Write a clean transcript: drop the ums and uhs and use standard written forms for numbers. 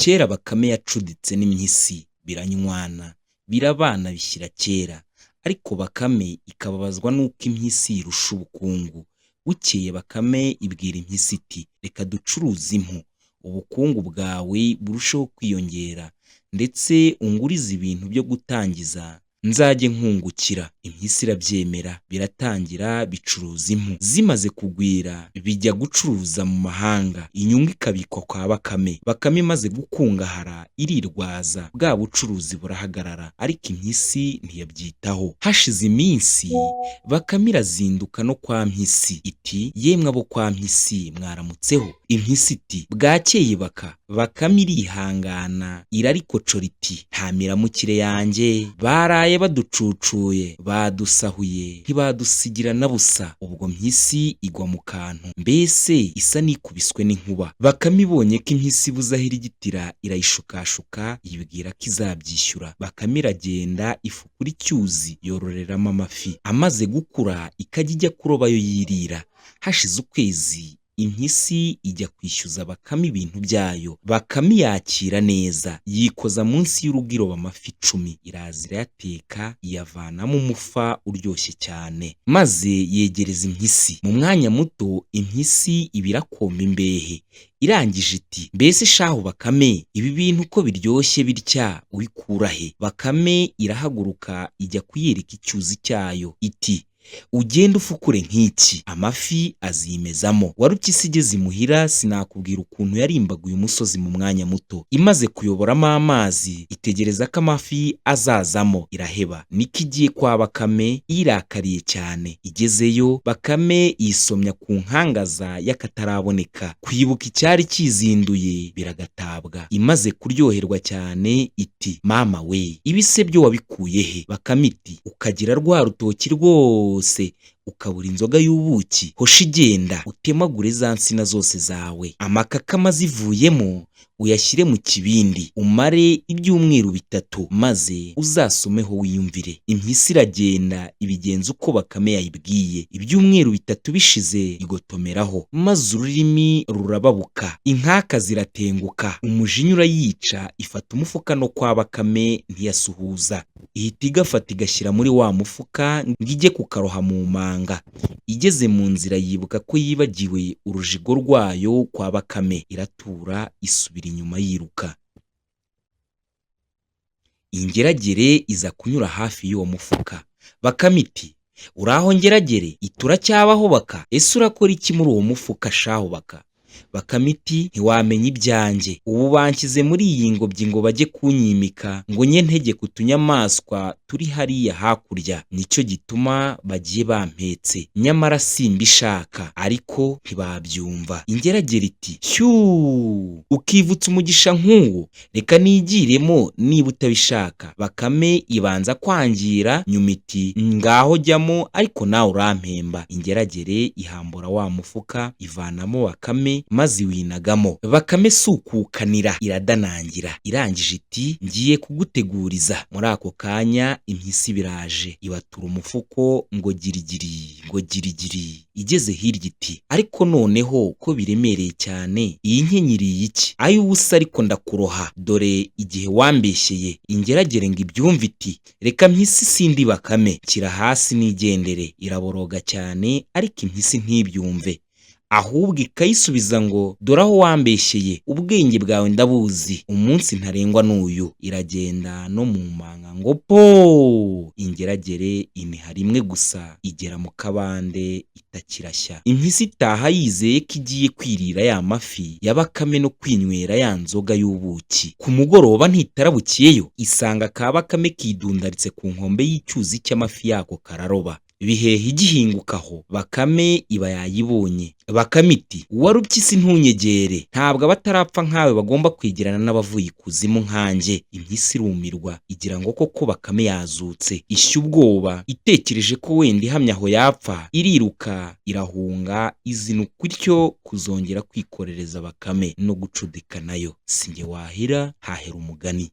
Kera Bakame yacuditse n'impyisi, biranywana, birabana bishyira kera. Ariko Bakame ikababazwa n'uko impyisi iyirusha ubukungu. Bukeye Bakame ibwira impyisi iti: "Reka ducuruze impu, ubukungu bwawe burusheho kwiyongera, ndetse ungurize ibintu byo gutangiza nzajye nkungukira." Impyisi irabyemera, biratangira bicuruza impu. Zimaze kugwira bijya gucuruza mu mahanga, inyungu ikabikwa kwa Bakame. Bakame imaze gukungahara irirwaza, bwa bucuruzi burahagarara, ariko impyisi ntiyabyitaho. Hashize iminsi Bakame irazinduka no kwa Mpyisi iti: "Yemwe abo kwa Mpyisi, mwaramutseho?" Impyisi iti: "Bwakeye Baka." Bakame irihangana irarikocora iti: "Nta miramukire yanjye, baraye baducucuye, badusahuye, ntibadusigira na busa." Ubwo Mpyisi igwa mu kantu, mbese isa n'ikubiswe n'inkuba. Bakame ibonye ko impyisi ibuze aho irigitira, irayishukashuka, yibwira ko izabyishyura. Bakame iragenda ifukura icyuzi yororeramo amafi, amaze gukura ikajya ijya kuroba ayo yirira. Hashize ukwezi impyisi ijya kwishyuza Bakame ibintu byayo. Bakame iyakira neza, yikoza munsi y'urugo iroba amafi 10, iraza irayateka, iyavanamo umufa uryoshye cyane, maze yegereza impyisi. Mu mwanya muto impyisi iba irakomba imbehe. Irangije iti: "Mbese shahu Bakame, ibi bintu uko biryoshye bitya ubikura he?" Bakame irahaguruka ijya kuyereka icyuzi cyayo iti: "Ugende ufukure nk'iki, amafi azimezamo." Warupyisi igeze imuhira, sinakubwira ukuntu yarimbaguye umusozi mu mwanya muto. Imaze kuyoboramo amazi, itegereza ko amafi azazamo, iraheba. Niko igiye kwa Bakame irakariye cyane. Igezeyo Bakame yisomya ku nkangaza y'akataraboneka. Kwibuka icyari kizinduye biragatabwa. Imaze kuryoherwa cyane iti: "Mama we, ibi se byo wabikuye he?" Bakame iti: "Ukagira rwa rutoki rwose, ukabura inzoga y'ubuki? Hoshi igenda utemagure za nsina zose zawe, amakakama zivuyemo uyashyire mu kibindi, umare ibyumweru 3, maze uzasomeho wiyumvire." Impyisi iragenda ibigenza uko Bakame yayibwiye. Ibyumweru 3 bishize igotomeraho, maze ururimi rurababuka, inkaka ziratenguka, umujinya urayica, ifata umufuka no kwa Bakame ntiyasuhuza. Ihita igafata igashyira muri wa mufuka ngo ijye kukaroha mu manga. Igeze mu nzira yibuka ko yibagiwe urujigo rwayo kwa Bakame, iratura isubira inyuma yiruka. Ingeragere iza kunyura hafi y'uwo mufuka. Bakame iti: "Uraho Ngeragere?" Iti: "Uracyabaho Baka? Ese urakora iki muri uwo mufuka shahu Baka?" Bakame iti: "Ntiwamenya ibyanjye, ubu banshyize muri iyi ngobyi ngo bajye kunyimika, ngo nye ntegeke utunyamaswa turi hariya hakurya, nicyo gituma bagiye bampetse, nyamara simbishaka, ariko ntibabyumva." Ingeragere iti: "Shyuu, ukivutsa umugisha nk'uwo, reka nigiremo niba utabishaka." Bakame ibanza kwangira, nyuma iti: "Ngaho jyamo, ariko nawe urampemba." Ingeragere ihambura wa mufuka, ivanamo Bakame, maze iwinagamo. Bakame si ukukanira, iradanangira. Irangije iti: "Ngiye kuguteguriza." Muri ako kanya impyisi biraje, ibatura umufuko ngo girigiri ngo girigiri. Igeze hirya iti: "Ariko noneho ko biremereye cyane, iyi nkenyiriye iki? Ay'ubusa, ariko ndakuroha, dore igihe wambeshyeye." Ingeragere ngo ibyumve iti: "Reka mpyisi, sindi Bakame, nshyira hasi nigendere." Iraboroga cyane, ariko impyisi ntibyumve, ahubwo ikayisubiza ngo: "Dore aho wambeshyeye, ubwenge bwawe ndabuzi, umunsi ntarengwa n'uyu." Iragenda no mu manga ngo po! Ingeragere iniha rimwe gusa, igera mu kabande itakirashya. Impyisi itaha yizeye ko igiye kwirira ya mafi ya Bakame no kwinywera ya nzoga y'ubuki. Ku mugoroba ntitarabukiyeyo, isanga ka Bakame kidundaritse ku nkombe y'icyuzi cy'amafi yako kararoba. Bihehe igihinguka aho, Bakame iba yayibonye. Bakame iti: "Warupyisi, ntunyegere, ntabwo abatarapfa nkawe bagomba kwegerana n'abavuye ikuzimu nkanjye." Impyisi irumirwa, igira ngo koko Bakame yazutse, ishya ubwoba, itekereje ko wenda ihamye aho yapfa, iriruka irahunga, izinukwa ityo kuzongera kwikorereza Bakame no gucudika nayo. Si njye wahera, hahera umugani.